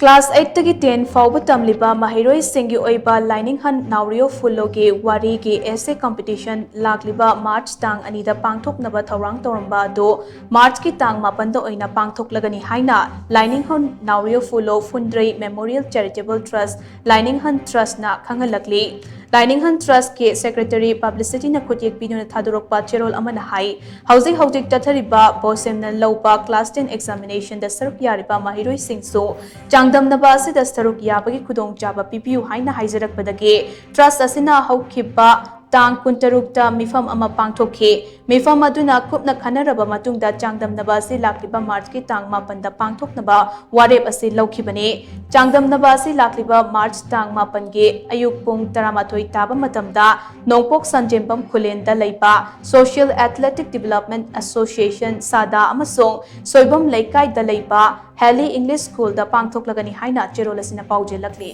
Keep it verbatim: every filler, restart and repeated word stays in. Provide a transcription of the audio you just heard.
Class eight ꯇꯒꯤ ten ꯐꯥꯎꯕ ꯇꯝꯂꯤꯕ ꯃꯍꯩꯔꯣꯏꯁꯤꯡꯒꯤ ꯑꯣꯏꯕ ꯂꯥꯏꯅꯤꯡꯍꯟ ꯅꯥꯎꯔꯤꯌꯣ ꯐꯨꯂꯣꯒꯤ ꯋꯥꯔꯤꯒꯤ essay competition ꯂꯥꯛꯂꯤꯕ March ꯇꯥꯡ ꯑꯅꯤꯗ ꯄꯥꯡꯊꯣꯛꯅꯕ ꯊꯧꯔꯥꯡ ꯇꯧꯔꯝꯕ ꯑꯗꯨ March ꯀꯤ ꯇꯥꯡ ꯃꯥꯄꯟꯗ ꯑꯣꯏꯅ ꯄꯥꯡꯊꯣꯛꯂꯒꯅꯤ ꯍꯥꯏꯅ ꯂꯥꯏꯅꯤꯡꯍꯟ ꯅꯥꯎꯔꯤꯌꯣ ꯐꯨꯂꯣ ꯐꯨꯟꯗ꯭ꯔꯩ Memorial Charitable Trust, ꯂꯥꯏꯅꯤꯡꯍꯟ Trust ꯅ ꯈꯪꯍꯜꯂꯛꯂꯤ꯫ ꯂꯥꯏꯅꯤꯡꯍꯟ Trust ꯀꯤ Secretary Publicity ꯅ ꯈꯨꯠꯌꯦꯛ ꯄꯤꯗꯨꯅ ꯊꯥꯗꯣꯔꯛꯄ ꯆꯦꯔꯣꯜ ꯑꯃꯅ ꯍꯥꯏ, ꯍꯧꯖꯤꯛ ꯍꯧꯖꯤꯛ ꯆꯠꯊꯔꯤꯕ ꯕꯣꯁꯦꯝꯅ ꯂꯧꯕ Class ten examination ꯗ ꯁꯔꯨꯛ ꯌꯥꯔꯤꯕ ꯃꯍꯩꯔꯣꯏꯁꯤꯡꯁꯨ ꯆꯥꯡꯗꯝꯅꯕ ꯑꯁꯤꯗ ꯁꯔꯨꯛ ꯌꯥꯕꯒꯤ ꯈꯨꯗꯣꯡꯆꯥꯕ ꯄꯤꯕꯤꯌꯨ ꯍꯥꯏꯅ ꯍꯥꯏꯖꯔꯛꯄꯗꯒꯤ Trust ꯑꯁꯤꯅ ꯍꯧꯈꯤꯕ ꯇꯥꯡ ꯀꯨꯟꯇꯔꯨꯛꯇ ꯃꯤꯐꯝ ꯑꯃ ꯄꯥꯡꯊꯣꯛꯈꯤ꯫ ꯃꯤꯐꯝ ꯑꯗꯨꯅ ꯀꯨꯞꯅ ꯈꯟꯅꯔꯕ ꯃꯇꯨꯡꯗ ꯆꯥꯡꯗꯝꯅꯕ ꯑꯁꯤ ꯂꯥꯛꯂꯤꯕ March ꯀꯤ ꯇꯥꯡ ꯃꯥꯄꯟꯗ ꯄꯥꯡꯊꯣꯛꯅꯕ ꯋꯥꯔꯦꯞ ꯑꯁꯤ ꯂꯧꯈꯤꯕꯅꯤ꯫ ꯆꯥꯡꯗꯝꯅꯕ ꯑꯁꯤ ꯂꯥꯛꯂꯤꯕ March ꯇꯥꯡ ꯃꯥꯄꯟꯒꯤ ꯑꯌꯨꯛ ꯄꯨꯡ ꯇꯔꯥꯃꯥꯊꯣꯏ ꯇꯥꯕ ꯃꯇꯝꯗ ꯅꯣꯡꯄꯣꯛ ꯁꯟꯖꯦꯝꯕꯝ ꯈꯨꯂꯦꯟꯗ ꯂꯩꯕ Social Athletic Development Association, ꯁꯥꯗꯥ ꯑꯃꯁꯨꯡ ꯁꯣꯏꯕꯝ ꯂꯩꯀꯥꯏꯗ ꯂꯩꯕ Halley English School ꯗ ꯄꯥꯡꯊꯣꯛꯂꯒꯅꯤ ꯍꯥꯏꯅ ꯆꯦꯔꯣꯜ ꯑꯁꯤꯅ ꯄꯥꯎꯖꯦꯜꯂꯛꯂꯤ꯫